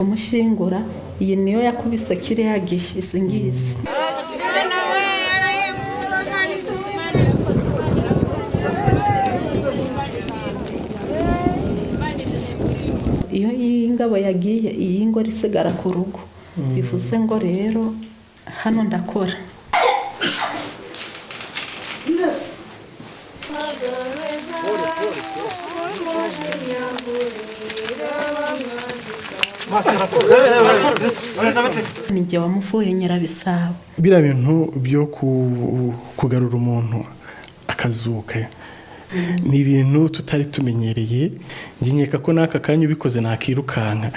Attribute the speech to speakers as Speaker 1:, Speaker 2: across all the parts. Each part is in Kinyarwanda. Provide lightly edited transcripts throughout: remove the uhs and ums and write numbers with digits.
Speaker 1: Kumushyingura, iyi niyo yakubise kiriya gihe, izi ngizi. Iyo iyi ngabo yagiye, iyi ngoro isigara ku rugo. Bivuze ngo rero hano ndakora. Ni jye wamuvuye, Nyirabisabo.
Speaker 2: Biriya bintu byo kugarura umuntu akazuka ni ibintu tutari tumenyereye. Njye nkeka ko n'aka kanya ubikoze nakirukanka.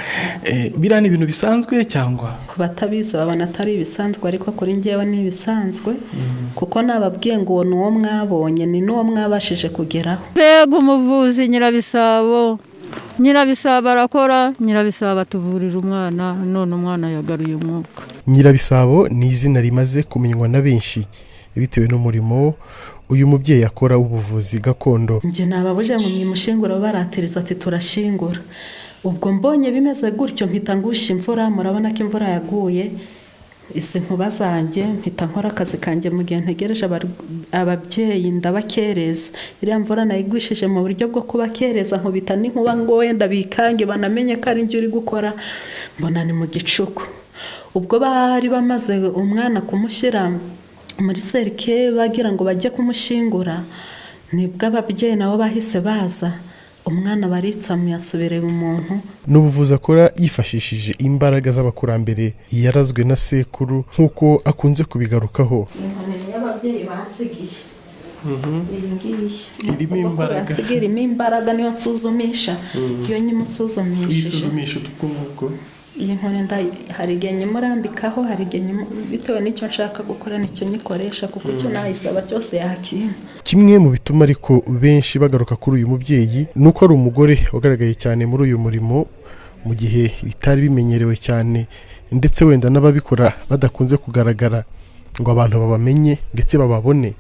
Speaker 2: Biriya ni ibintu bisanzwe cyangwa?
Speaker 1: Ku batabizi babona atari ibisanzwe, ariko kuri njyewe ni ibisanzwe, kuko nababwiye ngo uwo ni uwo mwabonye, ni n'uwo mwabashije kugeraho.
Speaker 3: Mbega umuvuzi Nyirabisabo! Nyirabisabo arakora, Nyirabisabo atuvurira umwana, none umwana yagaruye umwuka.
Speaker 2: Nyirabisabo ni izina rimaze kumenywa na benshi bitewe n'umurimo uyu mubyeyi akora w'ubuvuzi gakondo.
Speaker 1: Njye nababuje ngo mwimushingura, baratereza ati turashyingura. Ubwo mbonye bimeze gutyo, mpita ngusha imvura. Murabona ko imvura yaguye, izi nkuba zanjye, mpita nkora akazi kanjye mu gihe ntegereje ababyeyi, ndabakereza. Iriya mvura nayigwishije mu buryo bwo kubakereza, nkubita n'inkuba ngo wenda bikange, banamenye ko ari njye uri gukora. Mbona ni mu gicuku. Ubwo bari bamaze umwana kumushyira muri cercueil, bagira ngo bajye kumushyingura, nibwo ababyeyi nabo bahise baza, umwana baritsamuye asubira mu muntu.
Speaker 2: Ni ubuvuzi akora yifashishije imbaraga z'abakurambere yarazwe na sekuru, nk'uko akunze kubigarukaho.
Speaker 1: Inkoni y'ababyeyi bansigiye, iyi ngiyi.
Speaker 2: Irimo imbaraga.
Speaker 1: Yansigiye irimo imbaraga, niyo nsuzumisha. Iyo nyimusuzumishije
Speaker 2: Uyisuzumisha utwo ngubwo?
Speaker 1: Iyi nkoni hari igihe nyimurambikaho, hari igihe bitewe n'icyo nshaka gukora nicyo nyikoresha, kuko icyo nayisaba cyose yakimpa.
Speaker 2: Kimwe mu bituma ariko benshi bagaruka kuri uyu mubyeyi ni uko ari umugore wagaragaye cyane muri uyu murimo mu gihe bitari bimenyerewe cyane, ndetse wenda n'ababikora badakunze kugaragara ngo abantu babamenye ndetse bababone.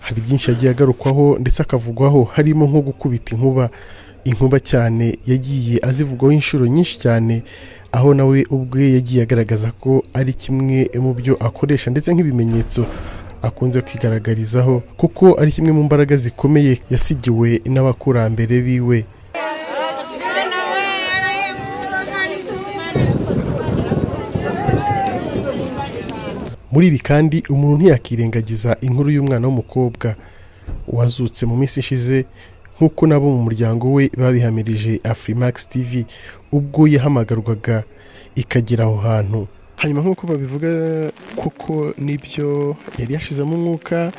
Speaker 2: Hari byinshi yagiye agarukwaho ndetse akavugwaho, harimo nko gukubita inkuba. Inkuba cyane yagiye azivugwaho inshuro nyinshi cyane, aho nawe ubwe yagiye agaragaza ko ari kimwe mu byo akoresha ndetse nk'ibimenyetso akunze kwigaragarizaho, kuko ari kimwe mu mbaraga zikomeye yasigiwe n'abakurambere biwe. Muri ibi kandi umuntu ntiyakirengagiza inkuru y'umwana w'umukobwa wazutse mu minsi ishize, nk'uko nabo mu muryango we babihamirije Afrimax TV ubwo yahamagarwaga ikagera aho hantu. Hanyuma nk'uko babivuga kuko nibyo, yari yashizemo umwuka,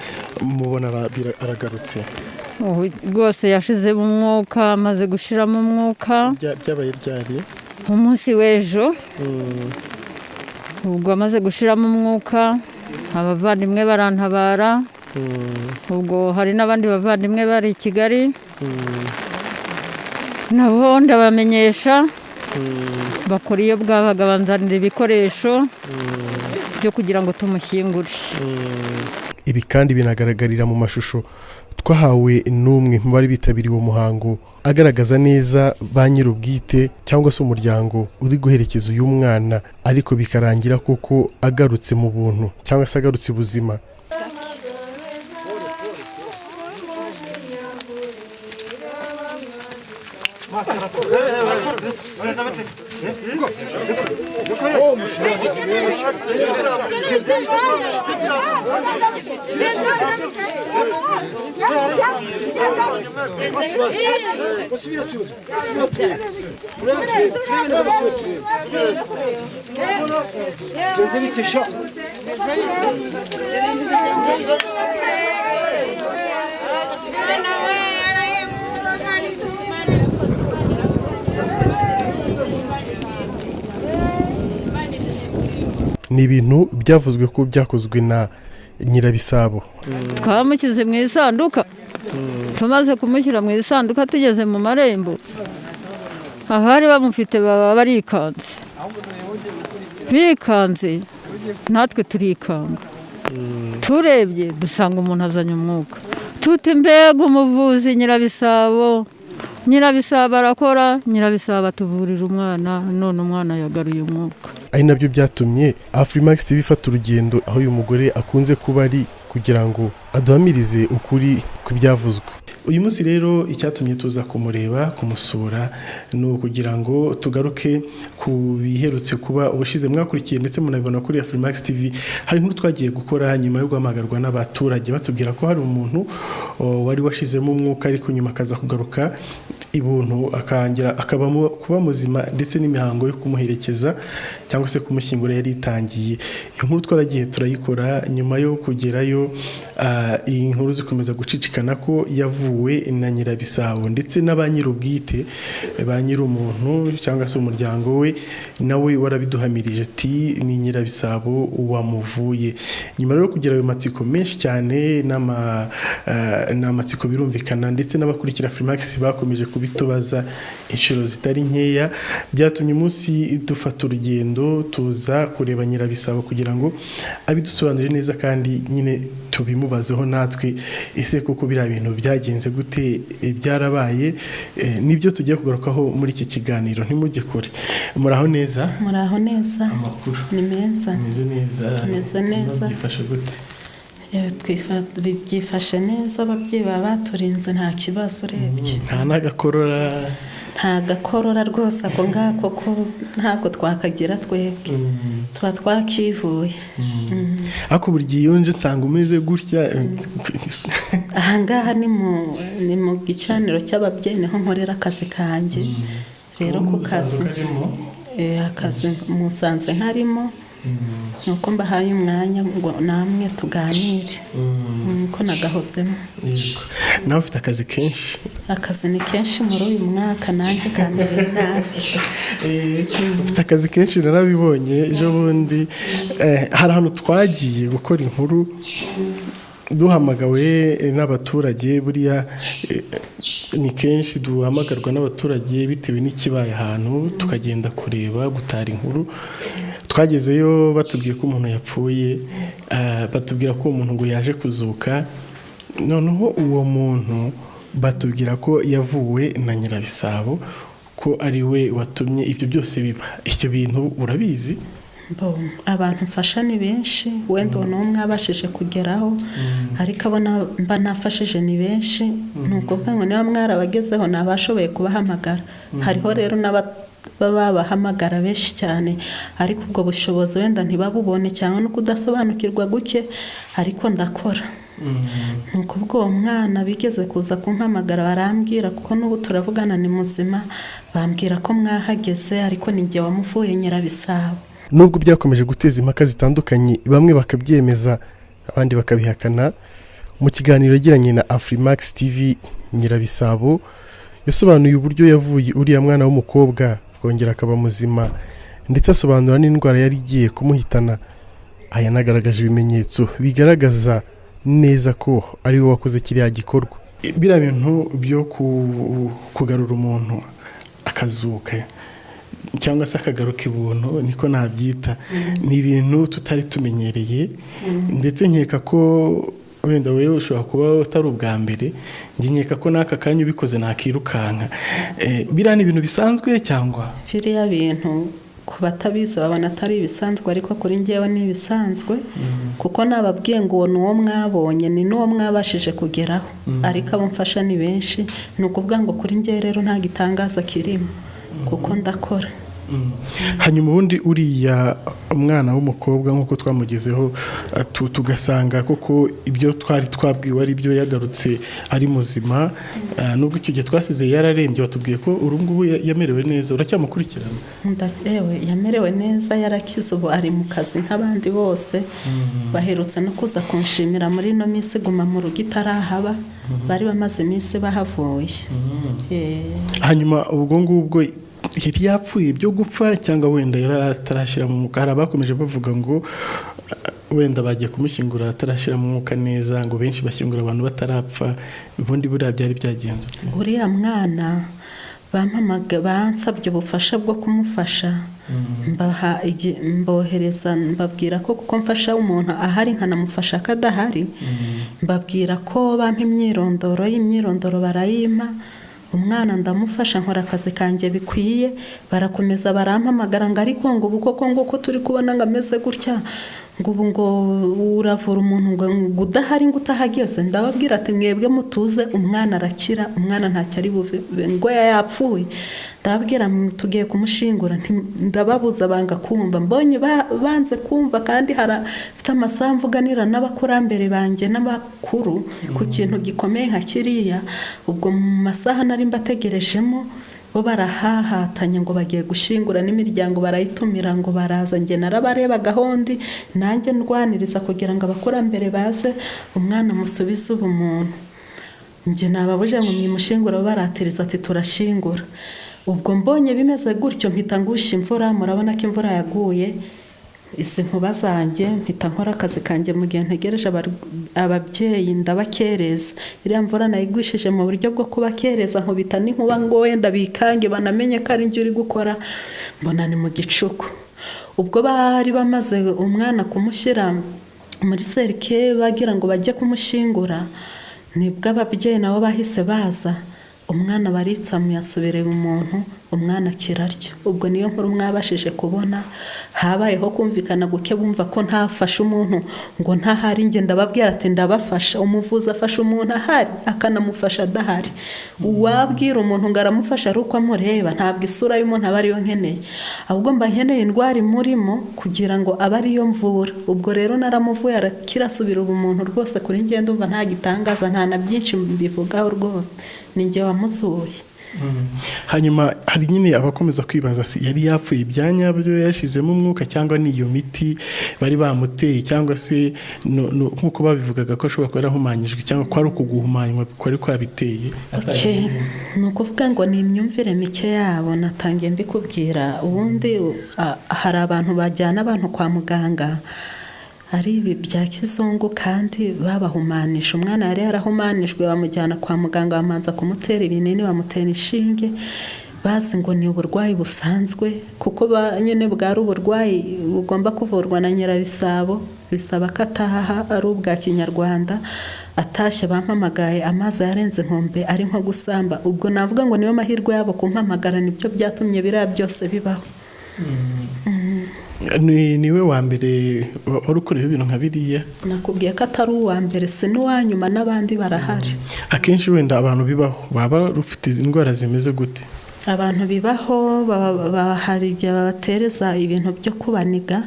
Speaker 2: mubona aragarutse?
Speaker 3: Ubu rwose yashizemo umwuka, amaze gushiramo umwuka.
Speaker 2: Byabaye ryari?
Speaker 3: Umunsi w'ejo. Ubwo amaze gushiramo umwuka, abavandimwe barantabara. Ubwo hari n'abandi bavandimwe bari i Kigali, nabo ndabamenyesha, bakora iyo bwabaga banzanira ibikoresho byo kugira ngo tumushyingure.
Speaker 2: Ibi kandi binagaragarira mu mashusho twahawe n'umwe mu bari bitabiriye uwo muhango, agaragaza neza ba nyir'ubwite cyangwa se umuryango uri guherekeza uyu mwana, ariko bikarangira koko agarutse mu buntu cyangwa se agarutse ubuzima. Ni ibintu byavuzwe ko byakozwe na Nyirabisabo.
Speaker 3: Twamushyize mu isanduka. Tumaze kumushyira mu isanduka, tugeze mu marembo, abari bamufite baba barikanze, bikanze. Natwe turikanga, turebye dusanga umuntu azanye umwuka. Tuti mbega umuvuzi Nyirabisabo, Nyirabisabo arakora, Nyirabisabo atuvurira umwana, none umwana yagaruye umwuka.
Speaker 2: Ari nabyo byatumye Afrimax TV ifata urugendo aho uyu mugore akunze kuba ari, kugira ngo aduhamirize ukuri kw'ibyavuzwe.
Speaker 4: Uyu munsi rero icyatumye tuza kumureba, kumusura, ni ukugira ngo tugaruke ku biherutse kuba ubushize mwakurikiye ndetse munabibona kuri Afrimax TV. Hari inkuru twagiye gukora nyuma yo guhamagarwa n'abaturage batubwira ko hari umuntu wari washizemo umwuka, ariko nyuma akaza kugaruka ibuntu, akangira akaba kuba muzima, ndetse n'imihango yo kumuherekeza cyangwa se kumushyingura yari itangiye. Inkuru twaragiye turayikora. Nyuma yo kugerayo, iyi nkuru zikomeza gucicikana ko yavuwe na Nyirabisabo, ndetse na ba nyir'ubwite, ba nyir'umuntu cyangwa se umuryango we nawe warabiduhamirije ati ni Nyirabisabo wamuvuye. Nyuma rero kugira ayo matsiko menshi cyane n'amatsiko birumvikana, ndetse n'abakurikira Afrimax bakomeje kubitubaza inshuro zitari nkeya, byatumye umunsi dufata urugendo tuza kureba Nyirabisabo kugira ngo abidusobanurire neza, kandi nyine tubimubazeho natwe, ese koko biriya bintu byagenze gute, byarabaye? Nibyo tugiye kugarukaho muri iki kiganiro. Ntimujye kure. Muraho neza?
Speaker 1: Muraho neza.
Speaker 4: Amakuru?
Speaker 1: Ni meza.
Speaker 4: Meze neza?
Speaker 1: Meze neza.
Speaker 4: Byifashe gute?
Speaker 1: Byifashe neza, ababyeyi baba baturinze, nta kibazo urebye.
Speaker 4: Nta n'agakorora?
Speaker 1: Nta gakorora rwose, ako ngako ko ntabwo twakagira twebwe, tuba twakivuye.
Speaker 4: Ariko buri gihe iyo nje nsanga umeze gutya.
Speaker 1: Ahangaha ni mu gicaniro cy'ababyeyi, niho nkorera akazi kanjye rero ku kazi. Akazi musanze nkarimo, nuko mbahaye umwanya ngo namwe tuganire, nuko nagahozemo.
Speaker 4: Nawe ufite akazi kenshi?
Speaker 1: Akazi ni kenshi muri uyu mwaka, nanjye kamere nabi.
Speaker 4: Ufite akazi kenshi, narabibonye ejo bundi. Hari ahantu twagiye gukora inkuru duhamagawe n'abaturage. Buriya ni kenshi duhamagarwa n'abaturage bitewe n'ikibaye ahantu, tukagenda kureba, gutara inkuru. Twagezeyo batubwiye ko umuntu yapfuye, batubwira ko uwo muntu ngo yaje kuzuka. Noneho uwo muntu batubwira ko yavuwe na Nyirabisabo, ko ari we watumye ibyo byose biba. Ibyo bintu urabizi?
Speaker 1: Abantu mfasha ni benshi, wenda uwo n'umwe abashije kugeraho, ariko abo mba nafashije ni benshi. Ni ukuvuga ngo niba mwarabagezeho nabashoboye kubahamagara. Hariho rero n'ababahamagara benshi cyane, ariko ubwo bushobozi wenda ntibabubone cyangwa no kudasobanukirwa guke, ariko ndakora. Ni ukuvuga uwo mwana bigeze kuza kumpamagara barambwira, kuko n'ubu turavugana ni muzima, bambwira ko mwahageze, ariko ni njye wamuvuye Nyirabisabo.
Speaker 2: Nubwo byakomeje guteza impaka zitandukanye, bamwe bakabyemeza abandi bakabihakana, mu kiganiro yagiranye na Afrimax TV, Nyirabisabo yasobanuye uburyo yavuye uriya mwana w'umukobwa akongera akaba muzima, ndetse asobanura n'indwara yari igiye kumuhitana. Aha yanagaragaje ibimenyetso bigaragaza neza ko ari we wakoze kiriya gikorwa.
Speaker 4: Biriya bintu byo kugarura umuntu akazuka cyangwa se akagaruka ibuntu, niko nabyita, ni ibintu tutari tumenyereye. Ndetse nkeka ko wenda wowe ushobora kuba utari ubwa mbere, njye nkeka ko n'aka kanya ubikoze nakirukanka. Biriya ni ibintu bisanzwe cyangwa?
Speaker 1: Biriya bintu ku batabizi babona atari ibisanzwe, ariko kuri njyewe ni ibisanzwe, kuko nababwiye ngo uwo ni uwo mwabonye, ni n'uwo mwabashije kugeraho, ariko abo mfasha ni benshi. Ni ukuvuga ngo kuri njyewe rero nta gitangaza kirimo, kuko ndakora.
Speaker 4: Hanyuma ubundi uriya umwana w'umukobwa nk'uko twamugezeho, tugasanga koko ibyo twari twabwiwe ari byo, yagarutse ari muzima, nubwo icyo gihe twasize yararembye, batubwiye ko ubu ngubu yamerewe neza. Uracyamukurikirana?
Speaker 1: Yewe, yamerewe neza, yarakize, ubu ari mu kazi nk'abandi bose. Baherutse no kuza kunshimira muri ino minsi guma mu rugo itarahaba, bari bamaze iminsi bahavuye.
Speaker 4: Hanyuma ubwo ngubwo yari yapfuye byo gupfa, cyangwa wenda yari atarashyira mu mwuka? Hari abakomeje bavuga ngo wenda bagiye kumushyingura atarashyira mu mwuka neza, ngo benshi bashyingura abantu batarapfa. Ubundi buriya byari byagenze ute?
Speaker 1: Uriya mwana bansabye ubufasha bwo kumufasha. Mbaha mbohereza, mbabwira ko kuko mfasha umuntu ahari nkanamufasha ko adahari, mbabwira ko bampa imyirondoro, y'imyirondoro barayimpa. Umwana ndamufasha, nkora akazi kanjye bikwiye. Barakomeza barampamagara ngo ariko ngo ubu koko ngo ko turi kubona ngo ameze gutya, ngo ubu ngo uravura umuntu ngo udahari, ngo utahageze? Ndababwira ati: "Mwebwe mutuze, umwana arakira, umwana ntacyo ari buve." Ngo yapfuye? Ndababwira tugiye kumushingura. Ndababuza banga kumva. Mbonye banze kumva, kandi mfite amasaha mvuganira n'abakurambere banjye n'abakuru ku kintu gikomeye nka kiriya. Ubwo mu masaha nari mbategerejemo, bo barahahatanye ngo bagiye gushyingura, n'imiryango barayitumira ngo baraza. Njye narabarebaga ahondi nanjye ndwaniriza kugira ngo abakurambere baze, umwana musubize ubumuntu. Njye nababuje ngo mwimushingura, baratiriza ati turashyingura. Ubwo mbonye bimeze gutyo, mpita ngusha imvura. Murabona ko imvura yaguye, izi nkuba zanjye, mpita nkora akazi kanjye mu gihe ntegereje ababyeyi, ndabakereza. Iriya mvura nayigwishije mu buryo bwo kubakereza, nkubita n'inkuba ngo wenda bikange banamenye ko ari njye uri gukora. Mbona ni mu gicuku. Ubwo bari bamaze umwana kumushyira muri cercueil, bagira ngo bajye kumushyingura, nibwo ababyeyi nabo bahise baza. Umwana baritsamuye, asubira umuntu, umwana akiraryo. Ubwo niyo nkuru mwabashije kubona. Habayeho kumvikana guke, bumva ko ntafashe umuntu ngo ntahari. Njye ndababwira ati ndabafasha. Umuvuzi afasha umuntu ahari, akanamufasha adahari. Uwabwira umuntu ngo aramufasha ari uko amureba, ntabwo isura y'umuntu aba ariyo nkeneye, ahubwo mba nkeneye indwara imurimo kugira ngo abe ariyo mvura. Ubwo rero naramuvuye, arakira, asubira ubumuntu. Rwose kuri njye ndumva nta gitangaza, nta na byinshi mbivugaho rwose, ni njye wamuzuye.
Speaker 4: Hanyuma hari nyine abakomeza kwibaza si yari yapfuye ibya nyabyo, yashizemo umwuka, cyangwa ni iyo miti bari bamuteye, cyangwa se nk'uko babivugaga ko ashobora kuba yarahumanyijwe, cyangwa ko ari ukuguhumanywa kwari kwabiteye.
Speaker 1: Okay. Ni ukuvuga ngo ni imyumvire mike yabo. Natangiye mbikubwira, ubundi hari abantu bajyana abantu kwa muganga ari ibi bya kizungu kandi babahumanisha. Umwana yari yarahumanijwe, bamujyana kwa muganga, bamanza kumutera ibinini, bamutera inshinge, bazi ngo ni uburwayi busanzwe, kuko nyine bwari uburwayi bugomba kuvurwa na Nyirabisabo, bisaba ko ataha ari ubwa kinyarwanda. Atashye bampamagaye amazi yarenze inkombe, ari nko gusamba. Ubwo navuga ngo niyo mahirwe yabo kumpamagara, nibyo byatumye biriya byose bibaho.
Speaker 4: Niwe wa mbere wari ukorewe ibintu nka biriya?
Speaker 1: Nakubwiye ko atari uwa mbere, si n'uwa nyuma, n'abandi barahari.
Speaker 4: Akenshi wenda abantu bibaho baba rufite indwara zimeze gute?
Speaker 1: Abantu bibaho, hari igihe babatereza ibintu byo kubaniga,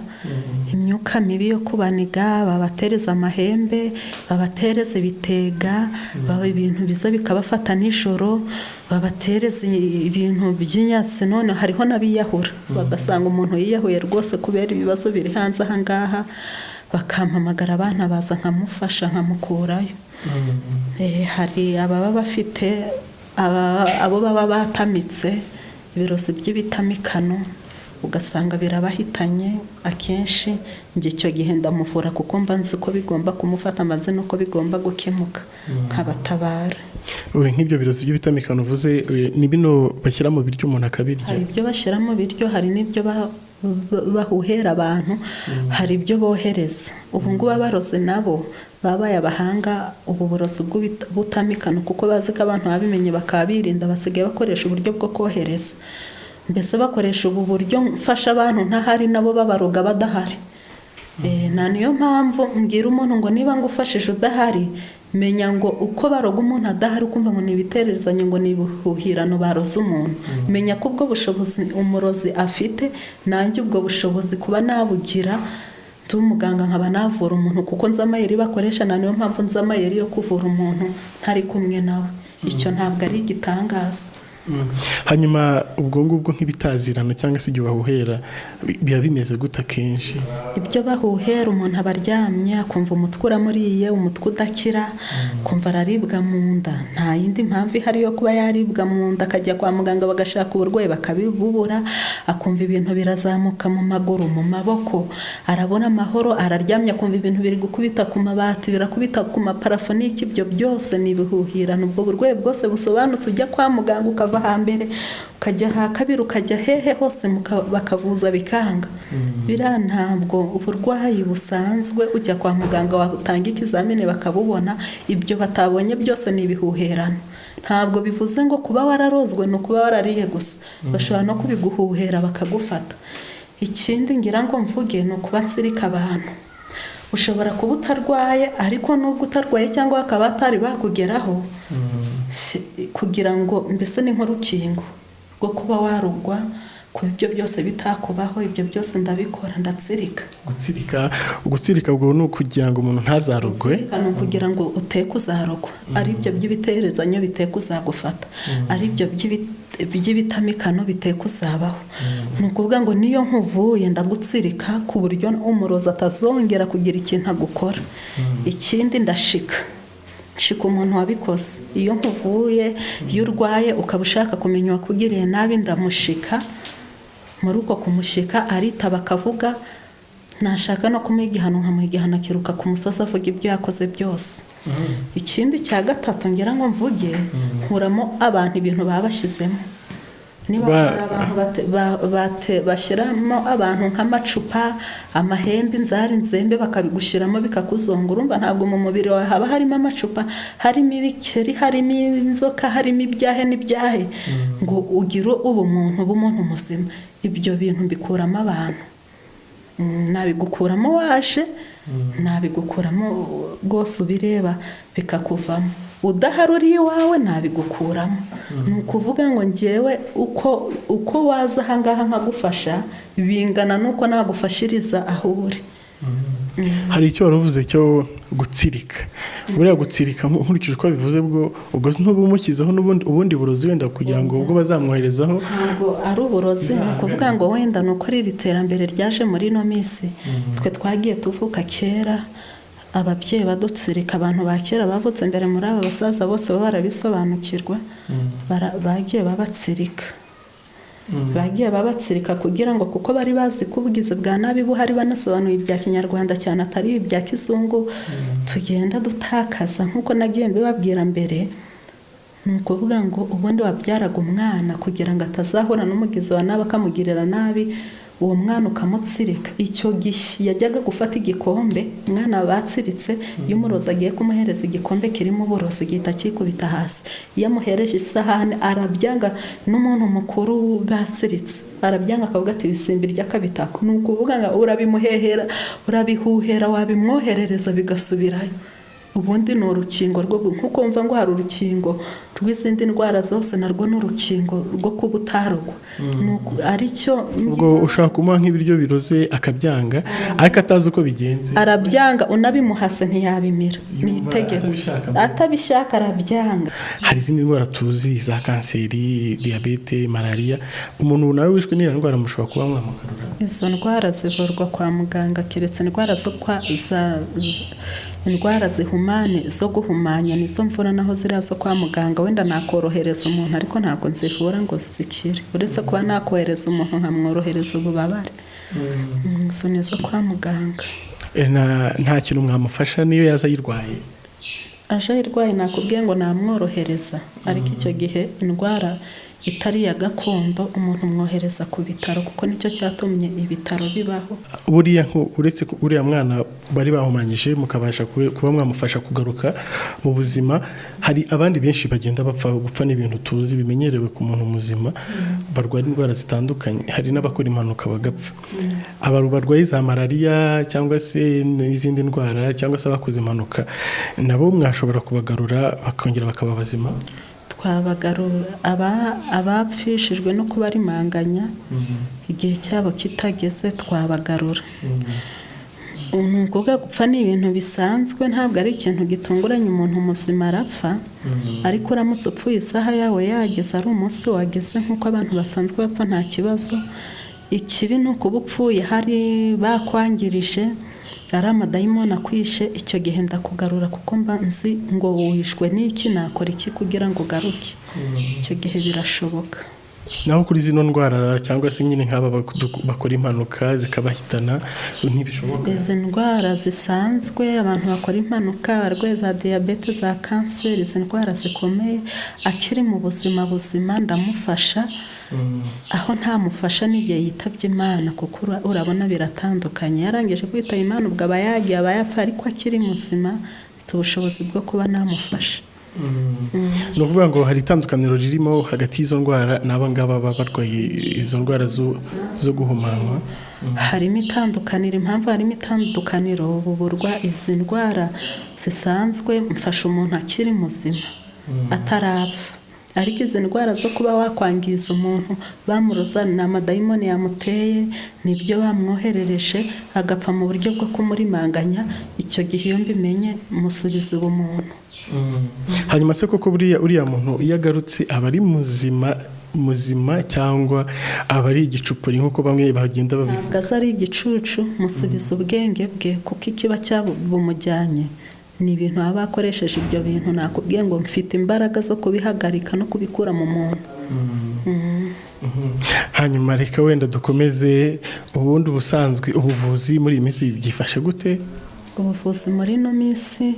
Speaker 1: imyuka mibi yo kubaniga, babatereza amahembe, babatereza ibitega, baba ibintu biza bikabafata nijoro, babatereza ibintu by'inyatsi. None hariho n'abiyahura, bagasanga umuntu yiyahuye rwose kubera ibibazo biri hanze aha ngaha, bakampamagara, abana baza, nkamufasha, nkamukurayo. Hari ababa bafite abo baba batamitse ibirozi by'ibitamikano, ugasanga birabahitanye. Akenshi njye icyo gihe ndamuvura, kuko mba nzi ko bigomba kumufata, mba nzi n'uko bigomba gukemuka, nkabatabara.
Speaker 4: Nk'ibyo birozi by'ibitamikano uvuze, ni bino bashyira mu biryo umuntu akabirya?
Speaker 1: Hari ibyo bashyira mu biryo, hari n'ibyo bahuhera abantu, hari ibyo bohereza. Ubu ngubu abarozi nabo babaye abahanga. Ubu burozi bw'ubutamikano, kuko bazi ko abantu babimenye bakaba birinda, basigaye bakoresha uburyo bwo kohereza. Mbese bakoresha ubu buryo mfasha abantu ntahari, nabo babaroga badahari. Na niyo mpamvu mbwira umuntu ngo niba ngufashije udahari, menya ngo uko baroga umuntu adahari, ukumva ngo ni ibitererezanyo, ngo ni ibihuhirano baroze umuntu, menya ko ubwo bushobozi umurozi afite, nanjye ubwo bushobozi kuba nabugira ndi umuganga, nkaba navura umuntu, kuko nzi amayeri bakoresha. Na niyo mpamvu nzi amayeri yo kuvura umuntu ntari kumwe nawe. Icyo ntabwo ari igitangaza.
Speaker 4: Hanyuma ubwo ngubwo nk'ibitazirano cyangwa se igihe bahuhera, biba bimeze gute akenshi?
Speaker 1: Ibyo bahuhera, umuntu aba aryamye, akumva umutwe uramuriye, umutwe udakira, akumva araribwa mu nda, nta yindi mpamvu ihari yo kuba yaribwa mu nda, akajya kwa muganga bagashaka uburwayi bakabibubura. Akumva ibintu birazamuka mu maguru, mu maboko, arabona amahoro. Araryamye, akumva ibintu biri gukubita ku mabati, birakubita ku maparafo n'iki. Ibyo byose ni ibihuhirano. Ubwo burwayi bwose busobanutse, ujya kwa muganga ukavuga Ukava hambere ukajya ha kabiri, ukajya hehe hose, bakavuza bikanga. Biriya ntabwo uburwayi busanzwe, ujya kwa muganga watanga ikizamini bakabubona. Ibyo batabonye byose ni ibihuherano. Ntabwo bivuze ngo kuba wararozwe ni ukuba warariye gusa, bashobora no kubiguhuhera bakagufata. Ikindi ngira ngo mvuge ni ukuba nsirika abantu. Ushobora kuba utarwaye, ariko nubwo utarwaye cyangwa bakaba batari bakugeraho, kugira ngo mbese ni nk'urukingo rwo kuba warugwa, ku ibyo byose bitakubaho. Ibyo byose ndabikora, ndatsirika.
Speaker 4: Gutsirika ubwo ni ukugira ngo umuntu ntazarogwe?
Speaker 1: Gutsirika ni ukugira ngo uteke uzarogwa, ari ibyo by'ibiterezanyo biteka uzagufata, ari ibyo by'ibitamikano biteka uzabaho. Ni ukuvuga ngo niyo nkuvuye ndagutsirika ku buryo umurozi atazongera kugira ikintu agukora. Ikindi, ndashika, nshika umuntu wabikoze. Iyo nkuvuye, iyo urwaye ukaba ushaka kumenya uwakugiriye nabi, ndamushika. Muri uko kumushika aritaba akavuga. Nashaka no kumuha igihano nkamuha igihano, akiruka ku musozi avuga ibyo yakoze byose. Ikindi cya gatatu ngira ngo mvuge, nkuramo abantu ibintu baba bashyizemo. Niba hari abantu bashyiramo abantu nk'amacupa, amahembe, inzara, inzembe, bakabigushyiramo bikakuzonga. Urumva ntabwo mu mubiri wawe haba harimo amacupa, harimo ibikeri, harimo inzoka, harimo ibyahe n'ibyahe, ngo ugire ubumuntu bw'umuntu muzima. Ibyo bintu mbikuramo abantu. Nabigukuramo waje, nabigukuramo rwose ubireba bikakuvamo. Udahari uri iwawe nabigukuramo. Ni ukuvuga ngo ngewe uko waza ahangaha nkagufasha bingana n'uko nagufashiriza aho uri.
Speaker 4: Hari icyo wari uvuze cyo gutsirika. Buriya gutsirika, nkurikije uko bivuze, bwo ubwo ntuba umushyizeho n'ubundi ubundi burozi wenda kugira ngo ubwo bazamwoherezaho?
Speaker 1: Ntabwo ari uburozi. Ni ukuvuga ngo wenda ni uko iri terambere ryaje muri ino minsi. Twe twagiye tuvuka kera ababyeyi badutsirika. Abantu ba kera bavutse mbere muri aba basaza bose baba barabisobanukirwa. Bagiye babatsirika, bagiye babatsirika kugira ngo, kuko bari bazi ko ubugizi bwa nabi buhari, banasobanuye ibya kinyarwanda cyane, atari ibya kizungu tugenda dutakaza. Nk'uko nagiye mbibabwira mbere, ni ukuvuga ngo ubundi wabyaraga umwana kugira ngo atazahura n'umugizi wa nabi akamugirira nabi, uwo mwana ukamutsirika. Icyo gihe yajyaga gufata igikombe, umwana batsiritse, iyo umurozi agiye kumuhereza igikombe kirimo uburozi gihita kikubita hasi. Iyo amuhereje isahani arabyanga, n'umuntu mukuru batsiritse arabyanga, akavuga ati ibisimbi ry'akabitako. Ni ukuvuga ngo urabimuhehera, urabihuhera, wabimwoherereza bigasubirayo. Ubundi ni urukingo rwo, nkuko wumva ngo hari urukingo rw'izindi ndwara zose, narwo ni urukingo rwo kuba utarogwa. Aricyo.
Speaker 4: Ubwo ushobora kumuha nk'ibiryo biroze akabyanga, ariko atazi uko bigenze?
Speaker 1: Arabyanga, unabimuhase ntiyabimira, ni
Speaker 4: Yumva
Speaker 1: itegeko.
Speaker 4: atabishaka.
Speaker 1: Atabishaka arabyanga.
Speaker 4: Hari izindi ndwara tuzi za kanseri, diyabete, malariya. Umuntu nawe wishwe n'iyo ndwara mushobora kuba mwamugarura?
Speaker 1: Izo ndwara zivurwa kwa muganga, keretse indwara zo kwa za indwara zihumane, zo guhumanya, nizo mvura. Naho ziriya zo kwa muganga wenda nakorohereza umuntu, ariko ntabwo nzivura ngo zikire, uretse kuba nakohereza umuntu nkamworohereza ububabare. Izo ni izo kwa muganga.
Speaker 4: Nta kintu mwamufasha niyo yaza ayirwaye?
Speaker 1: Aje ayirwaye, nakubwiye ngo namworohereza, ariko icyo gihe indwara itari iya gakondo umuntu umwohereza ku bitaro, kuko nicyo cyatumye ibitaro bibaho.
Speaker 4: Buriya uretse uriya mwana bari bahumanyije mukabasha kuba mwamufasha kugaruka mu buzima, hari abandi benshi bagenda bapfa. Gupfa ni ibintu tuzi bimenyerewe ku muntu muzima, barwara indwara zitandukanye, hari n'abakora impanuka bagapfa. Abantu barwaye za malariya cyangwa se n'izindi ndwara, cyangwa se abakoze impanuka, nabo mwashobora kubagarura bakongera bakaba bazima?
Speaker 1: Twabagarura. Abapfishijwe no kubarimanganya igihe cyabo kitageze, twabagarura. Ni ukuvuga gupfa ni ibintu bisanzwe, ntabwo ari ikintu gitunguranye. Umuntu muzima arapfa, ariko uramutse upfuye isaha yawe yageze, ari umunsi wageze, nk'uko abantu basanzwe bapfa, nta kibazo. Ikibi ni ukuba upfuye hari bakwangirije, ari amadayimoni akwishe. Icyo gihe ndakugarura, kuko mba nzi ngo wishwe n'iki, nakora iki kugira ngo ugaruke. Icyo gihe birashoboka.
Speaker 4: Naho kuri zino ndwara cyangwa se nyine nk'aba bakora impanuka zikabahitana, ntibishoboka?
Speaker 1: Izi ndwara zisanzwe, abantu bakora impanuka, abarwayi za diyabete, za kanseri, izi ndwara zikomeye, akiri mu buzima buzima ndamufasha. Aho ntamufasha n'igihe yitabye Imana, kuko urabona biratandukanye. Yarangije kwitaba Imana, ubwo aba yagiye, aba yapfa, ariko akiri muzima mfite ubushobozi bwo kuba namufasha.
Speaker 4: Ni ukuvuga ngo hari itandukaniro ririmo hagati y'izo ndwara n'aba ngaba baba barwaye izo ndwara zo guhumanywa?
Speaker 1: Harimo itandukaniro. Impamvu harimo itandukaniro, buburwa izi ndwara zisanzwe mfasha umuntu akiri muzima atarapfa, ariko izi ndwara zo kuba wakwangiza umuntu bamuroza, ni amadayimoni yamuteye, nibyo bamwoherereje, agapfa mu buryo bwo kumurimanganya, icyo gihe iyo mbimenye musubiza ubumuntu.
Speaker 4: Hanyuma se koko buriya uriya muntu iyo agarutse aba ari muzima muzima cyangwa aba ari igicupuri nk'uko bamwe bagenda babivuga?
Speaker 1: Ntabwo aza ari igicucu, musubiza ubwenge bwe, kuko ikiba cyabumujyanye ni ibintu aba akoresheje. Ibyo bintu nakubwiye ngo mfite imbaraga zo kubihagarika no kubikura mu muntu.
Speaker 4: Hanyuma reka wenda dukomeze. Ubundi ubusanzwe ubuvuzi muri iyi minsi byifashe gute?
Speaker 1: Ubuvuzi muri ino minsi,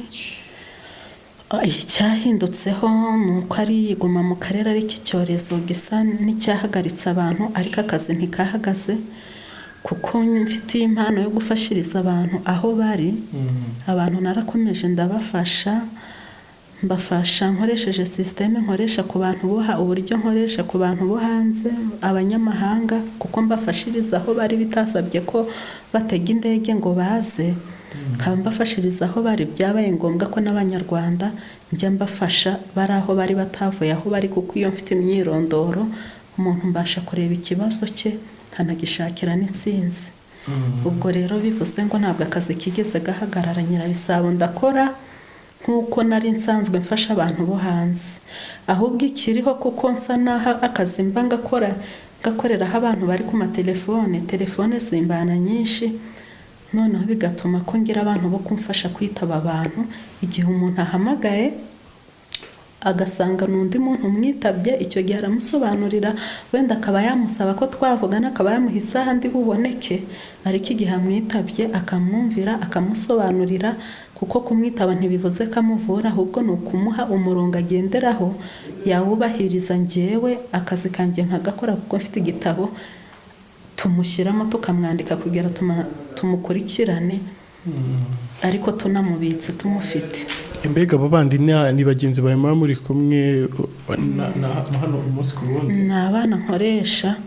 Speaker 1: icyahindutseho ni uko ari iguma mu karere, ariko icyorezo gisa n'icyahagaritse abantu, ariko akazi ntikahagaze, kuko mfitiye impano yo gufashiriza abantu aho bari. Abantu narakomeje ndabafasha, mbafasha nkoresheje sisiteme nkoresha ku bantu bo uburyo nkoresha ku bantu bo hanze, abanyamahanga, kuko mbafashiriza aho bari bitasabye ko batega indege ngo baze, nkaba mbafashiriza aho bari. Byabaye ngombwa ko n'Abanyarwanda njya mbafasha bari aho bari, batavuye aho bari, kuko iyo mfite imyirondoro umuntu mbasha kureba ikibazo cye nkanagishakira n'intsinzi. Ubwo rero bivuze ngo ntabwo akazi kigeze gahagarara. Nyirabisabo ndakora nk'uko nari nsanzwe mfasha abantu bo hanze, ahubwo ikiriho, kuko nsa n'aho akazi mba ngakora ngakoreraho abantu bari ku matelefone, telefone zimbana nyinshi, noneho bigatuma ko ngira abantu bo kumfasha kwitaba abantu. Igihe umuntu ahamagaye agasanga ni undi muntu umwitabye, icyo gihe aramusobanurira, wenda akaba yamusaba ko twavugana, akaba yamuha isaha ndi buboneke, ariko igihe amwitabye akamwumvira, akamusobanurira, kuko kumwitaba ntibivuze ko amuvura, ahubwo ni ukumuha umurongo agenderaho, yawubahiriza, njyewe akazi kanjye nkagakora, kuko mfite igitabo tumushyiramo tukamwandika kugira tumukurikirane, ariko tunamubitse tumufite.
Speaker 4: Mbega abo bandi ni bagenzi bawe muba muri kumwe hano umunsi ku wundi?
Speaker 1: Ni abana nkoresha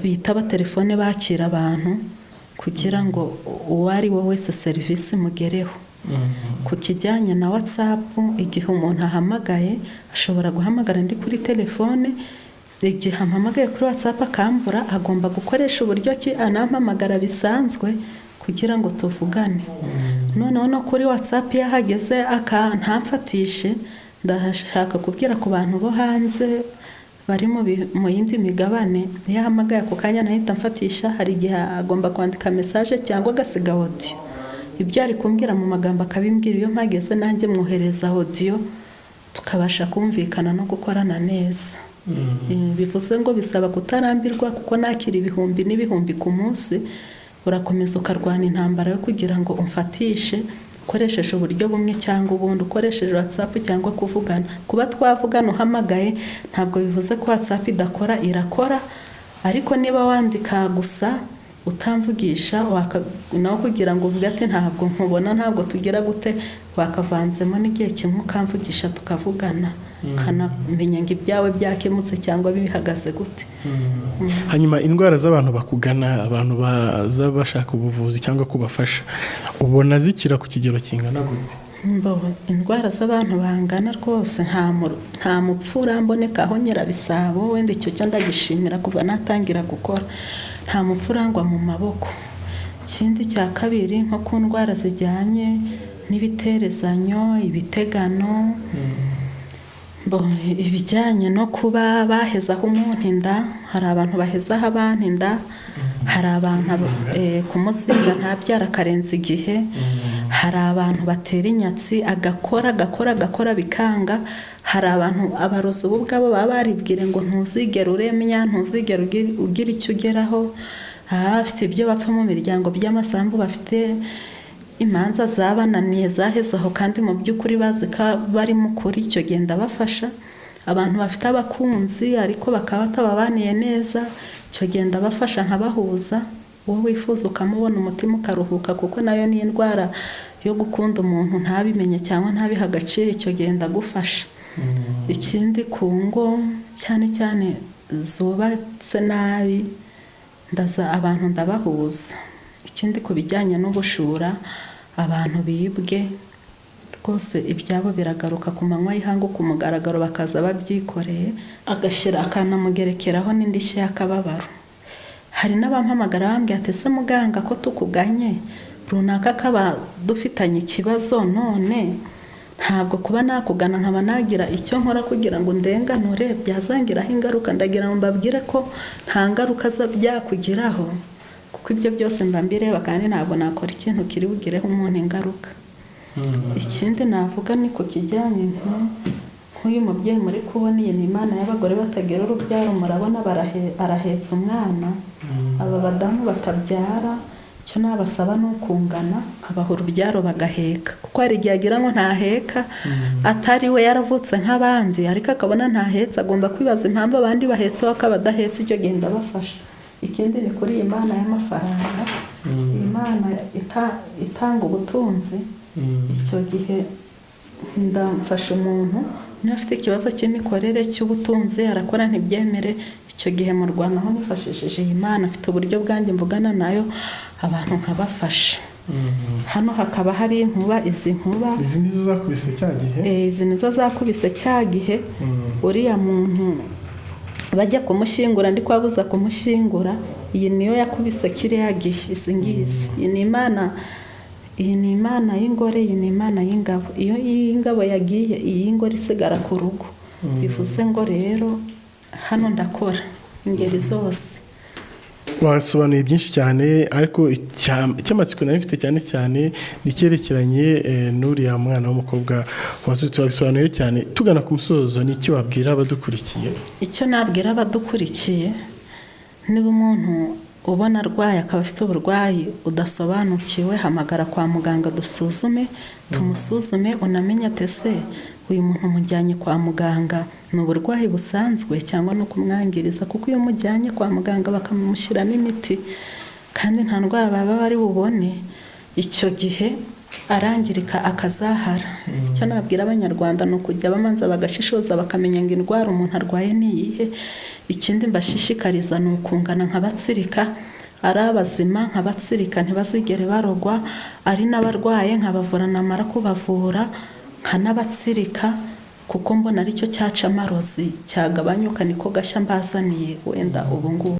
Speaker 1: bitaba telefone, bakira abantu kugira ngo uwo ari we wese serivisi imugereho. Ku kijyanye na WhatsApp, igihe umuntu ahamagaye, ashobora guhamagara ndi kuri telefone. Igihe ampamagaye kuri WhatsApp akambura, agomba gukoresha uburyo ki anampamagara bisanzwe kugira ngo tuvugane. Noneho no kuri WhatsApp iyo ahageze ntamfatishe, ndashaka kubwira ku bantu bo hanze bari mu yindi migabane, iyo ahamagaye ako kanya ntahita amfatisha, hari igihe agomba kwandika message cyangwa agasiga audio. Ibyo ari kumbwira mu magambo akabimbwira, iyo mpageze nanjye mwohereza audio, tukabasha kumvikana no gukorana neza. Bivuze ngo bisaba kutarambirwa, kuko nakira ibihumbi n'ibihumbi ku munsi, urakomeza ukarwana intambara yo kugira ngo umfatishe ukoresheje uburyo bumwe cyangwa ubundi, ukoresheje WhatsApp cyangwa kuvugana. Kuba twavugana uhamagaye ntabwo bivuze ko WhatsApp idakora, irakora, ariko niba wandika gusa utamvugisha, nawe kugira ngo uvuge ati ntabwo nkubona, ntabwo tugira gute, wakavanzemo n'igihe kimwe ukamvugisha tukavugana, nkanamenya ngo ibyawe byakemutse cyangwa bihagaze gute.
Speaker 4: Hanyuma indwara z'abantu bakugana, abantu baza bashaka ubuvuzi cyangwa kubafasha, ubona zikira ku kigero kingana gute?
Speaker 1: Indwara z'abantu bangana rwose, nta mupfu uramboneka aho Nyirabisabo, wenda icyo cyo ndagishimira. Kuva natangira gukora nta mupfu urangwa mu maboko. Ikindi cya kabiri, nko ku ndwara zijyanye n'ibiterezanyo, ibitegano, ibijyanye no kuba bahezaho umuntu inda, hari abantu bahezaho abana inda, hari abantu kumuzinga ntabyara akarenza igihe, hari abantu batera inyatsi, agakora agakora agakora bikanga, Hari abantu abarozi ubu ubwabo baba baribwire ngo ntuzigere uremya, ntuzigere ugira icyo ugeraho. Bafite ibyo bapfa mu miryango by'amasambu, bafite imanza zabananiye zaheze aho, kandi mu by'ukuri bazi ko bari mu kuri. Icyo gihe ndabafasha. Abantu bafite abakunzi ariko bakaba batababaniye neza, icyo gihe ndabafasha nkabahuza. Uwo wifuza ukamubona, umutima ukaruhuka, kuko nayo ni indwara yo gukunda umuntu ntabimenye cyangwa ntabihe agaciro. Icyo gihe ndagufasha. Ikindi, ku ngo cyane cyane zubatse nabi, ndaza abantu ndabahuza. Ikindi, ku bijyanye n'ubushura, abantu bibwe rwose ibyabo biragaruka ku manywa y'ihangu, ku mugaragaro, bakaza babyikoreye, agashyira akanamugerekeraho n'indishyi y'akababaro. Hari n'abampamagara bambwira ati: "Ese muganga, ko tukuganye runaka kaba dufitanye ikibazo, none ntabwo kuba nakugana nkaba nagira icyo nkora kugira ngo ndenganure byazangiraho ingaruka?" Ndagira ngo mbabwire ko nta ngaruka byakugiraho, kuko ibyo byose mba mbireba, kandi ntabwo nakora ikintu kiri bugireho umuntu ingaruka. Ikindi navuga ni ku kijyanye nk'uyu mubyeyi muri kubona. Iyi ni imana y'abagore batagira urubyaro. Murabona arahetse umwana. Aba badamu batabyara, icyo nabasaba ni ukungana nkabaha urubyaro bagaheka, kuko hari igihe agira ngo ntaheka, atari we yaravutse nk'abandi, ariko akabona ntahetse, agomba kwibaza impamvu abandi bahetse we akaba adahetse. Icyo gihe ndabafasha. Ikindi ni kuri iyi mana y'amafaranga, iyi mana itanga ubutunzi. Icyo gihe ndamfasha umuntu niba afite ikibazo cy'imikorere cy'ubutunzi, arakora ntibyemere. Icyo gihe mu Rwanda aho nifashishije iyi mana, afite uburyo bwanjye mvugana nayo, abantu nkabafasha. Hano hakaba hari inkuba, izi nkuba.
Speaker 4: Izi nizo zakubise cya gihe?
Speaker 1: Izi nizo zakubise cya gihe uriya muntu bajya kumushyingura, ndi kubabuza kumushyingura. Iyi niyo yakubise kiriya gihe, izi ngizi. Iyi ni imana, iyi ni imana y'ingore, iyi ni imana y'ingabo. Iyo iy'ingabo yagiye, iyi y'ingore isigara ku rugo. Bivuze ngo rero hano ndakora ingeri zose.
Speaker 4: Wasobanuye byinshi cyane, ariko icy'amatsiko nari mfite cyane cyane ni icyerekeranye n'uriya mwana w'umukobwa wazutse. Wabisobanuye cyane. Tugana ku musozo, ni icyo wabwira abadukurikiye?
Speaker 1: Icyo nabwira abadukurikiye, niba umuntu ubona arwaye, akaba afite uburwayi udasobanukiwe, hamagara kwa muganga dusuzume, tumusuzume, unamenye ati: "Ese uyu muntu umujyanye kwa muganga ni uburwayi busanzwe cyangwa ni ukumwangiriza?" Kuko iyo umujyanye kwa muganga bakamushyiramo imiti kandi nta ndwara baba bari bubone, icyo gihe arangirika akazahara. Icyo nabwira Abanyarwanda ni ukujya bamanza bagashishoza, bakamenya ngo indwara umuntu arwaye ni iyihe. Ikindi mbashishikariza ni ukungana nkabatsirika, ari abazima nkabatsirika ntibazigere barogwa, ari n'abarwaye nkabavura, namara kubavura nkanabatsirika, kuko mbona aricyo cyaca amarozi, cyagabanyuka. Niko gashya mbazaniye wenda ubu ngubu.